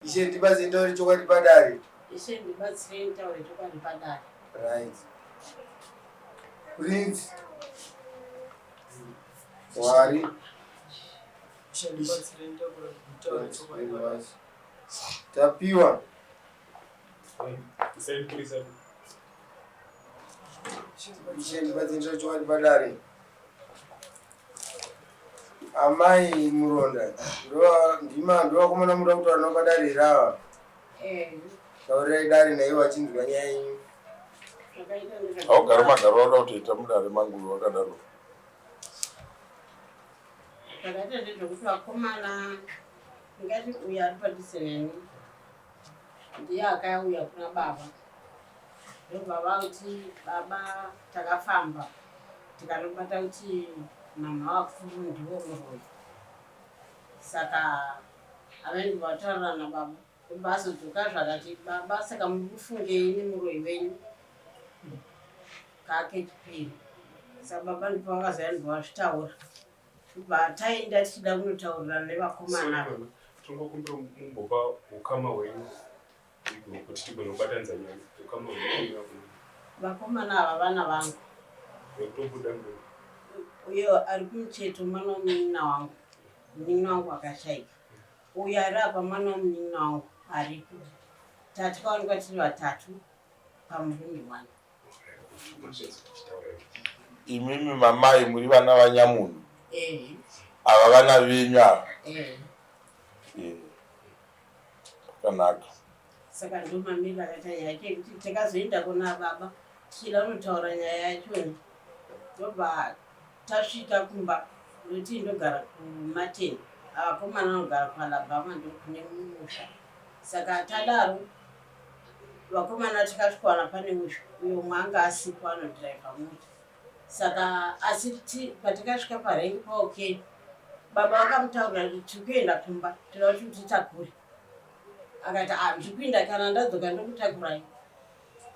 Ishe ndibatsirei nditaure chokwadi padare. Ishe ndibatsirei nditaure chokwadi padare. Right. Prince. Wari. Ishe ndibatsirei nditaure chokwadi padare. Tapiwa. Ishe ndibatsirei nditaure chokwadi padare. Amai Muronda, ndima ndovakomana muda kutaura navo padare here ava? Eh. Taurirai dare naivo vachinzwa nyaya yenyu. Haugari magaro auda kutoita mudare mangu wakadaro. Zvakaita ndezvekuti vakomana ndingati uyo ari padhuze neni ndiye akauya kuna baba ndobva vakuti baba takafamba tikanobata kuti mama vakuru ndivo muroyi saka amai ndobva vataurira nababa ndobva azodzoka zvakati baba saka muri kufungei nemuroyi wenyu kakechipiri saka baba ndipo vakazouya ndobva vazvitaura ndobva taenda tichida kunotaurirana nevakomana Tongokumbira mumbopa ukama hwenyu kuti tigone kubatanidza nyaya ukama hwenyu. Vakomana ava vana vangu. Wekutobuda mberi. Uyo ari kumucheto mwana wemunin'ina wangu. Munin'ina wangu akashaika. Uyo ari apa mwana wemunin'ina wangu aripo. Tatikaonekwa tiri vatatu pamurume one. Imimi mamai muri vana vanyamunhu. Eh. Ava vana venyu ava. Eh. Eh. Zvakanaka. Saka ndomamiriro akaita nyaya yacho yekuti takazoenda kuna baba tichida kunotaura nyaya yacho ndobva tasvika kumba ndokuti ndogara kuMartin avakomana vanogara kuAlabama ndokune musha saka tadaro vakomana tikasvikowana pane uyu uyo umwe anga asipo anodhiraivha mota Saka asi patakasvika parengi paOK baba vakamutaurira kuti tiri kuenda kumba toda kuti utitakure. Akati ah ndiri kuenda kana ndadzoka ndokutakurai.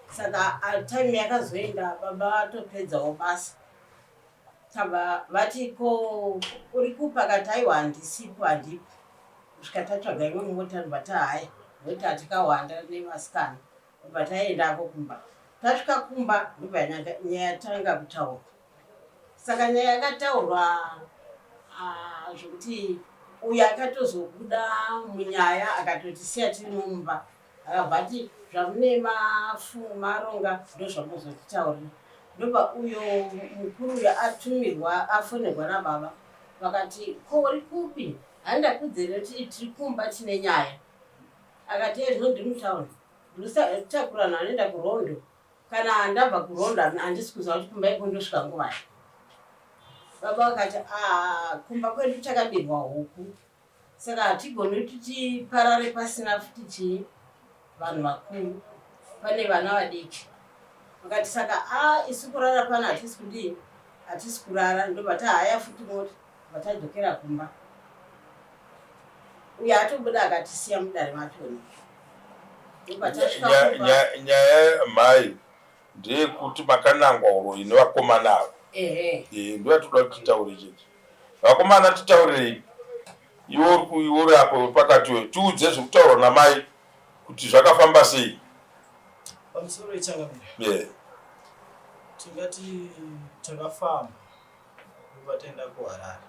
Saka time yakazoenda baba vatopedzawo basa. Tabva vati ko uri kupi akati aiwa handisipo handipo. Kusvika tatsvaga imwe mota ndobva tahaya nekuti hatikahwanda nevasikana. Ndobva taendako kumba. Tasvika kumba ndobva nyaya yatanga kutaurwa. Saka nyaya yakataurwa ah, zvekuti uyo akatozobuda munyaya akatotisiya tiri mumba akabva ati zvamune mafu maronga ndozvamozotitaurira ndobva uyo mukuru uyo atumirwa afonerwa nababa vakati ko uri kupi handakudzere kuti tiri kumba tine nyaya akati ezvino ndiri mutown Ndinotakurana anoenda kurondo kana ndabva kurondo handisi kuziva kuti kumba iko ndosvika nguvai. Baba vakati ah, kumba kwedu takabirwa huku saka hatigoni kuti tiparare pasina futi chii vanhu vakuru pane vana vadiki. Vakati saka a ah, isu kurara pano hatisi kudii hatisi kurara ndobva tahaya futi mota Vatadzokera kumba uyo atobuda akatisiya mudare machoni. Nyaya mhai ndeyekuti makanangwa uroyi nevakomana ava. Ehe. Eh, ndoyatoda kuti titaure chete. Vakomana titaurirei. Iwe uri iwe uri apo pakati iwe tiudze zvekutaurwa namai kuti zvakafamba sei. Pamusoro ichangamire. Yeah. Tingati takafamba Ndobva taenda kuHarare.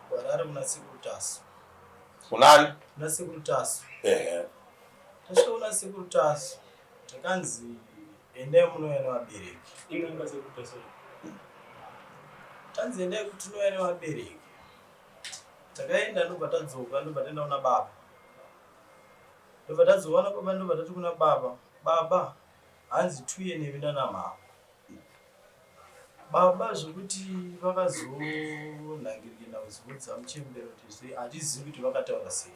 KuHarare kuna Sekuru Tasu. Kunani? Kuna Sekuru Tasu. Ehe. Tasvika kuna Sekuru Tasu takanzi endai munouya nevabereki. In'anga Sekuru Tasu. Tanzi endai kuti tinouya nevabereki. Takaenda ndobva tadzoka ndobva taenda kuna baba. Ndobva tadzoka kuna baba ndobva tati kuna baba, baba hanzi tuye nemi nana mama. Baba zvekuti vakazonhangirikina kuzoudza muchembere kuti zve hatizivi kuti vakataura sei.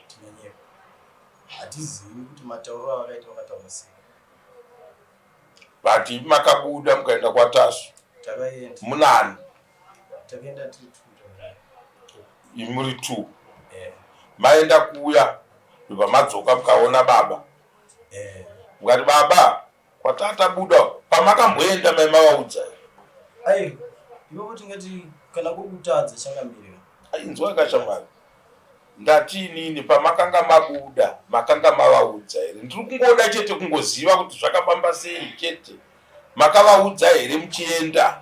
Tinonyepa. Hatizivi kuti matauriro avakaita vakataura sei. But imi makabuda mukaenda kwaTasvu. Takaenda. Munani? Takaenda tiri two. Imi muri two. Eh. Maenda kuya ndobva madzoka mukaona baba. Eh. Mukati baba Kwatatabuda pamakamboenda mai mavaudza here? Aiwa, ipapo tingati kana kuri kutadza changamire. Inzwai ka shamwari. Ndati inini pamakanga mabuda makanga mavaudza here? Ndiri kungoda chete kungoziva kuti zvakafamba sei chete. Makavaudza here muchienda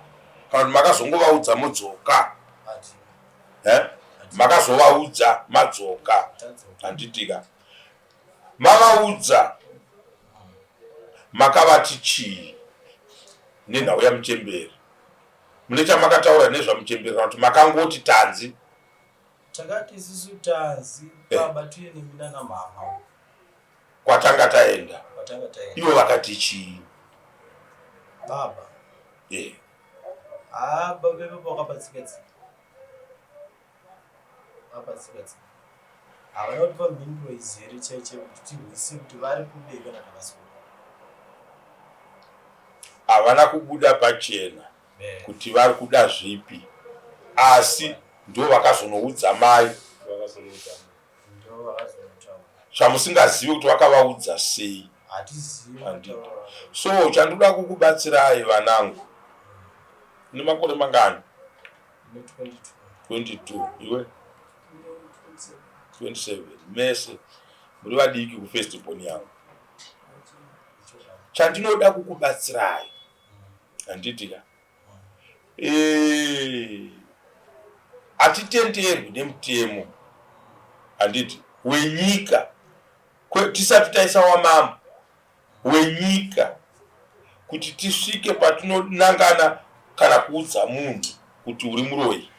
kana kuti makazongovaudza modzoka? Eh? Makazovaudza madzoka. Handitika. Mavaudza makavati chii nenhau yamuchembere? Mune chamakataura nezvamuchembere kana kuti makangoti tanzi? Takati isusu tanzi eh. baba tuye nemi nana mhamha kwatanga taenda ivo vakati chii baba eh. haa baba ipapo vakapatsika tsika vakapatsika tsika havana kutipa mhinduro izere chaichai kuti tihwise kuti vari kudei kana kuti havasi kuda havana kubuda pachena kuti vari kuda zvipi asi ndo vakazonoudza mai zvamusingazivi kuti vakavaudza sei so chandoda kukubatsirai vanangu une makore mangani 22 iwe 27 mese muri vadiki kufirst born yangu chandinoda kukubatsirai handiti ka eh, hatitenderwi nemutemo handiti wenyika tisati taisa wamambo wenyika kuti tisvike patinonangana kana kuudza munhu kuti uri muroyi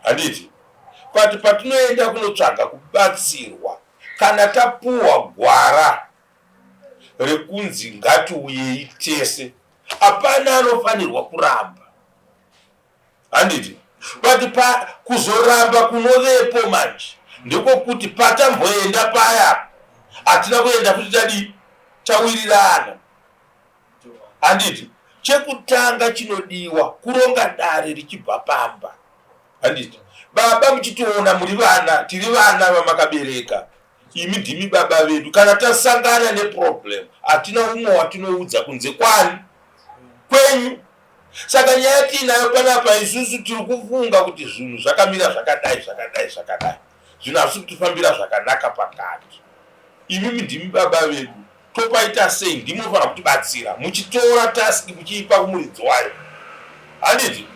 handiti but patinoenda kunotsvaga kubatsirwa kana tapuwa gwara rekunzi ngatiuyei tese hapana anofanirwa kuramba handiti but pa kuzoramba kunovepo manje ndekokuti patamboenda paya hatina kuenda kuti tadii tawirirana handiti chekutanga chinodiwa kuronga dare richibva pamba handiti baba muchitiona muri vana tiri vana vamakabereka Imi ndimi baba vedu. Kana tasangana neproblem hatina umwe watinoudza kunze kwani kwenyu. Saka nyaya tiinayo panapa isusu tiri kufunga kuti zvinhu zvakamira zvakadai zvakadai zvakadai, zvinhu hazvisi kutifambira zvakanaka pakati. Imimi ndimi baba vedu, topaita sei? Ndimi munofanira kutibatsira, muchitora task muchiipa kumuridzi wayo, handiti?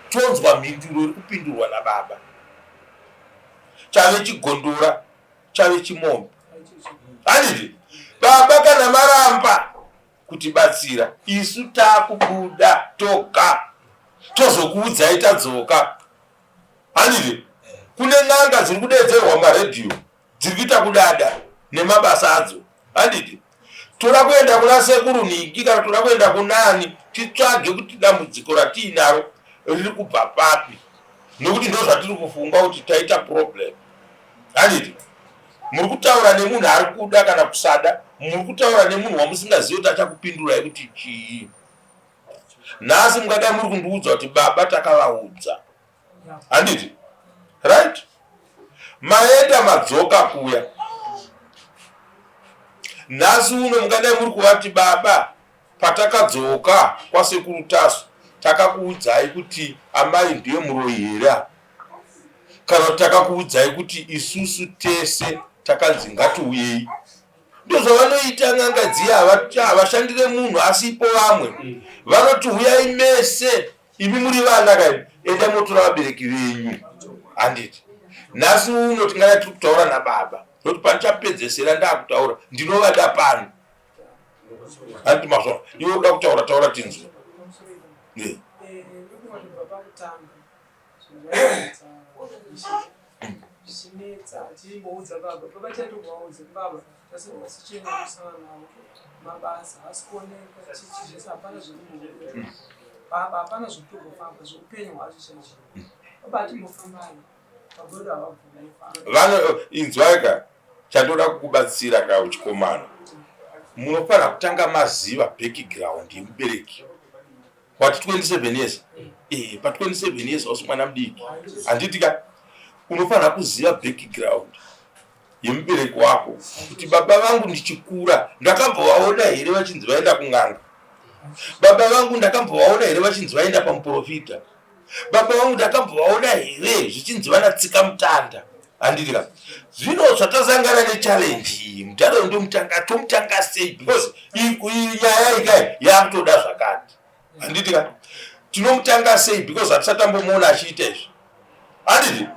Tonzwa mhinduro iri kupindurwa nababa. Chave chigondora chave chimombe handiti baba kana maramba kutibatsira isu takubuda toga tozokuudzai tadzoka handiti kune n'anga dziri kudeedzerwa mumaredhiyo dziri kuita kudada nemabasa adzo handiti toda kuenda kuna sekuru nhingi kana toda kuenda kunani titsvage kuti dambudziko ratiinaro riri kubva papi nekuti ndo zvatiri kufunga kuti taita problem handiti muri kutaura nemunhu ari kuda kana kusada muri kutaura nemunhu wamusingazivi kuti achakupindurai kuti chii nhasi mungadai muri kundiudza kuti baba takavaudza handiti right maenda madzoka kuya nhasi uno mungadai muri kuvati baba patakadzoka kwasekuru tasu takakuudzai kuti amai ndiye muroyi here kana kuti takakuudzai kuti isusu tese takanzi ngatiuyei ndozvavanoita n'anga dziya havashandire munhu asipo vamwe vanoti huyai mese Imi muri vana ka imi, endai motora vabereki venyu. Handiti nhasi uno tingada tiri kutaura nababa nokuti pandichapedzesera ndakutaura ndinovada pano. Handiti mazwa iwe uda kutaura taura tinzwe. Yeah. Zvichinetsa tichimboudza baba baba chaitovaudza baba tasisichena kusana navo mabasa haasi kuoneka chichi zvese hapana zvekumbouya baba hapana zvekutombofamba zveupenyu hwacho chaicho baba hatimbofambai babodo havabvumi vano inzwai ka chandoda kukubatsira ka uchikomana munofanira kutanga maziva background yemubereki wati 27 years eh pa 27 years hausi mwana mudiki handiti ka unofanira kuziva background yemubereki wako kuti baba vangu ndichikura ndakambovaona here vachinzi vaenda kun'anga baba vangu ndakambovaona here vachinzi vaenda pamuprofita baba vangu ndakambovaona here zvichinzi vana tsika mutanda Handiti ka? Zvino zvatasangana nechallenge iyi, mudhara uyu ndomutanga, tomutanga sei? Because nyaya iyi kai yakutoda zvakati. Handiti ka? Tinomutanga sei because hatisati tambomuona achiita izvi. Handiti?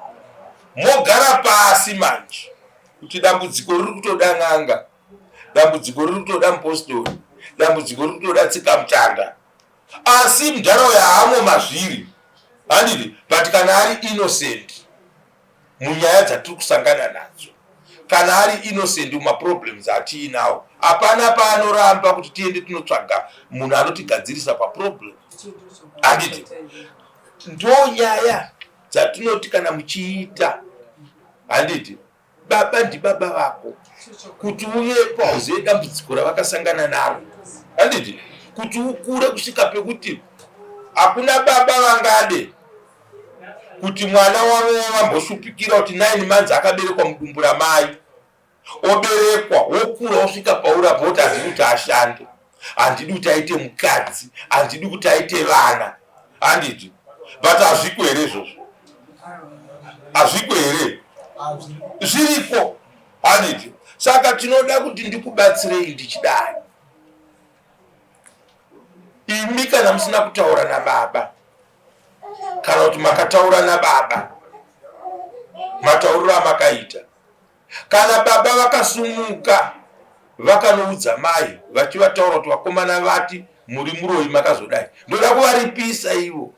Mogara pasi manje kuti dambudziko riri kutoda n'anga, dambudziko riri kutoda mupostori, dambudziko riri kutoda tsikamutanda. Asi mudhara uyu haamo mazviri. Handiti? But kana ari innocent munyaya dzatiri kusangana nadzo, kana ari innocent mumaproblems atiinawo, hapana paanoramba kuti tiende tinotsvaga munhu anotigadzirisa paproblem. Handiti? Ndo nyaya dzatinoti kana muchiita, handiti, baba ndibaba vako, kuti uvepo hauzive dambudziko ravakasangana naro, handiti, kuti ukure kusvika pekuti hakuna baba vangade kuti mwana wavo vamboshupikira kuti 9 months akaberekwa mudumbu ramai, oberekwa wokura wosvika pauri apo woti handidi kuti ashande, handidi kuti aite mukadzi, handidi kuti aite vana, handiti? But hazviko here izvozvo? Hazviko here? Zviriko, handiti? Saka tinoda kuti ndikubatsirei ndichidai. Imi kana musina kutaura nababa, kana kuti makataura nababa matauriro amakaita, kana baba vakasumuka vakanoudza mai vachivataura kuti vakomana vati muri muroyi makazodai, ndoda kuvaripisa ivo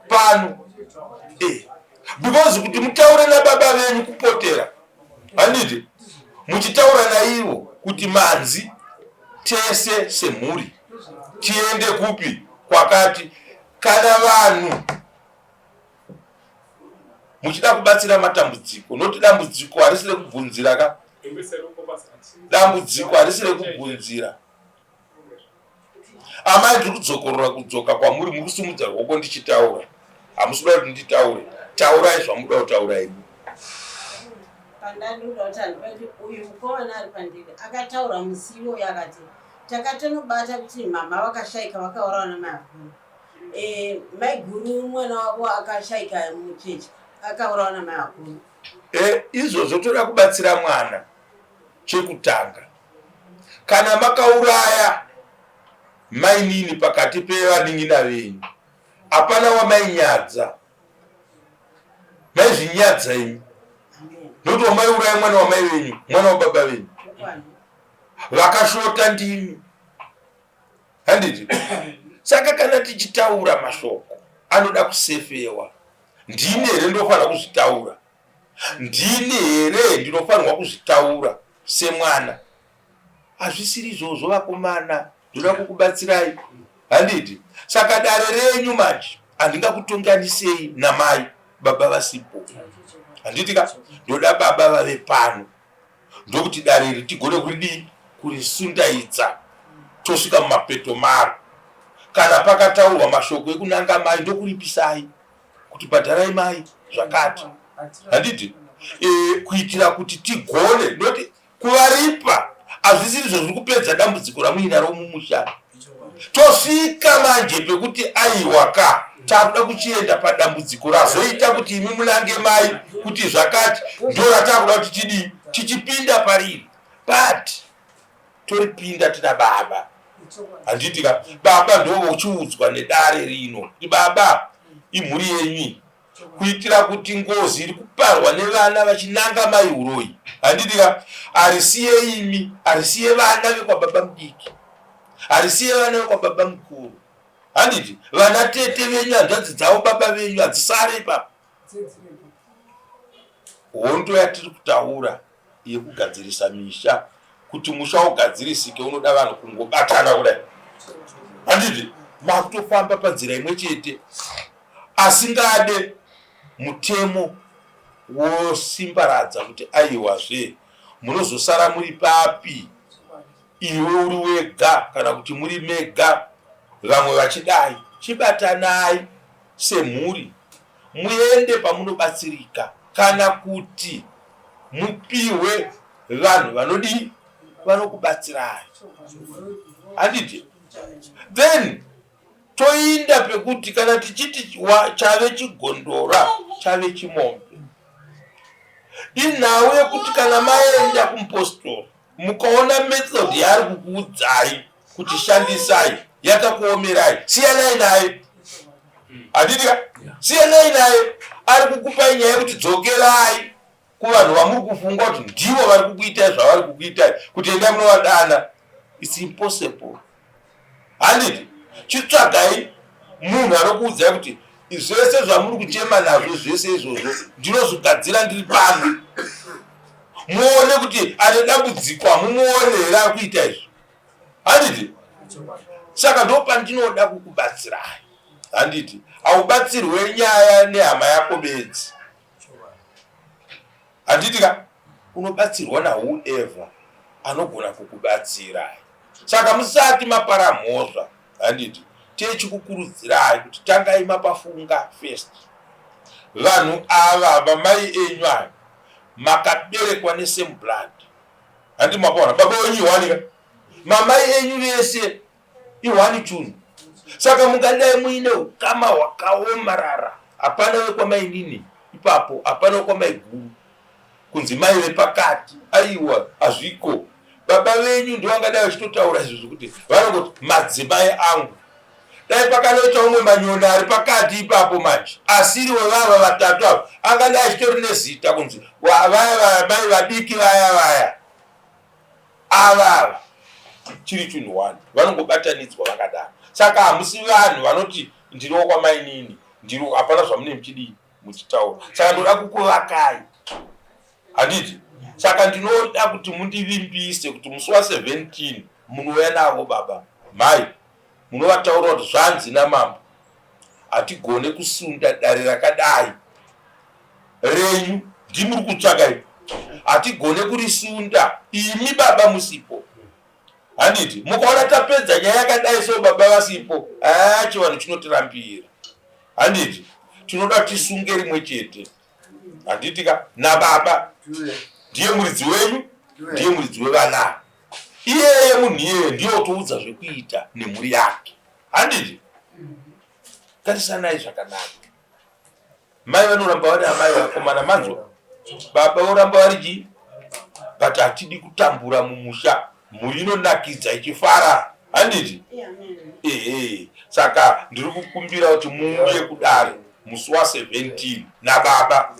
pano because kuti mutaure nababa venyu kupotera, handiti, muchitaura naivo kuti manzi tese semhuri tiende kupi kwakati. Kana vanhu muchida kubatsira matambudziko, noti dambudziko harisi rekubvunzira ka, dambudziko harisi rekubvunzira. Amai, ndiri kudzokorora kudzoka kwamuri, muri kusimudza ruoko ndichitaura, hamusi kuda kuti nditaure. Taurai zvamuda kutaura imi. Pandandoda kuti handipati uyu mukomana ari pandiri akataura musi iwoyo akati takatonobata kuti mama vakashaika vakaurawa namai vakuru. Maiguru mwana wavo akashaika muchechi akaurawa namai vakuru. Izvozvo toda kubatsira mwana. Chekutanga, kana makauraya mainini pakati pevanin'ina venyu, hapana wamainyadza, maizvinyadza imi, nokuti wamaiuraya mwana wamai venyu, mwana wababa venyu, vakashota ndimi, handiti? Saka kana tichitaura mashoko anoda kusefewa, ndini here ndofanira kuzvitaura? Ndini here ndinofanirwa kuzvitaura semwana? Hazvisiri izvozvo vakomana, ndoda kukubatsirai, handiti? Saka dare renyu manje handingakutonganisei namai, baba vasipo, handiti ka? Ndoda baba vave pano, ndokuti dare iri tigone kuridii, kurisundaidza tosvika mumapeto maro. Kana pakataurwa mashoko ekunanga mai, ndokuripisai kuti bhadharai mai zvakati, handiti? Kuitira kuti tigone, noti kuvaripa hazvisiri izvo zviri kupedza dambudziko ramuinaro mumusha. Tosvika manje pekuti aiwa ka, takuda kuchienda padambudziko razoita kuti imi munange mai kuti zvakati, ndo ratakuda kuti tidii, tichipinda pariri, but toripinda tina baba, handiti ka? Baba ndo vochiudzwa nedare rino kuti baba imhuri yenyu, kuitira kuti ngozi iri kuparwa nevana vachinanga mai uroyi, handiti ka, harisiye imi, harisiye vana vekwababa mudiki, harisiye vana vekwababa mukuru, handiti? Vana tete venyu, hanzvadzi dzavo baba venyu hadzisare ipapo. Hondo yatiri kutaura yekugadzirisa misha, kuti musha ugadzirisike unoda vanhu kungobatana kudai, handiti? Makutofamba panzira imwe chete, asingade mutemo wosimbaradza kuti aiwazve munozosara muri papi, iwe uri wega kana kuti muri mega, vamwe vachidai. Chibatanai semhuri muende pamunobatsirika, kana kuti mupihwe vanhu vanodii, vanokubatsirai, handiti? Then toinda pekuti kana tichiti chave chigondora chave chimombe, Inhau yekuti kana maenda kumupostori mukaona method yaari kukuudzai kuti shandisai yakakuomerai, siyanai naye. Handiti ka? Siyanai naye. Ari kukupai nyaya yekuti dzokerai kuvanhu vamuri kufunga kuti ndivo vari kukuitai zvavari kukuitai, kuti endai munovadana. It's impossible. Handiti? Chitsvagai munhu anokuudzai kuti zvese zvamuri kuchema nazvo zvese izvozvo ndinozvigadzira ndiri pano. Muone kuti ane dambudziko hamumuone here ari kuita izvi. Handiti? Saka ndopandinoda kukubatsirai. Handiti? Haubatsirwe nyaya nehama yako bedzi. Handiti ka? Unobatsirwa nawhoever anogona kukubatsira. Saka musati mapara mhosva, handiti, techikukurudzirai kuti tangai mapafunga first. Vanhu ava vamai enyu aya makaberekwa nesame blood. Handiti mapaona baba wenyu ihwani ka? Mamai enyu vese ihwani chunhu. Saka mungadai muine ukama hwakaomarara, hapana wekwamainini ipapo, hapana wekwamaiguru kunzi mai vepakati, aiwa hazviko. Baba venyu ndivangadai vachitotaura izvo zvekuti vanongoti madzimai angu. Dai pakanoita umwe manyona ari pakati ipapo manje asiri wevava vatatu ava, angadai achitori nezita kunzi vaya vaya mai vadiki vaya vaya ava ava chiri chinhu one, vanongobatanidzwa vakadaro. Saka hamusi vanhu vanoti ndiri wokwamainini, ndiri, hapana zvamune muchidii muchitaura. Saka ndoda kukuvakai, handiti? Saka ndinoda kuti mundivimbise kuti musi wa 17 munouya navo baba mhai, munovataurira kuti zvanzi namambo hatigone kusunda dare rakadai renyu, ndimuri kutsvaka iri, hatigone kurisunda imi baba musipo. Handiti mukaona tapedza nyaya yakadai so baba vasipo, haa chivanhu chinotirambira. Handiti tinoda tisunge rimwe chete, handiti ka? Nababa ndiye muridzi wenyu, ndiye muridzi wevana. Iyeye munhu iyeye ndiye otoudza zvekuita nemhuri yake, handiti? Tarisanai zvakanaka. Mai vanoramba vari amai, vakomana manzwa, baba voramba vari chii, but hatidi kutambura mumusha, mhuri inonakidza ichifara, handiti? Ehe, saka ndiri kukumbira kuti muuye kudare musi wa 17 nababa.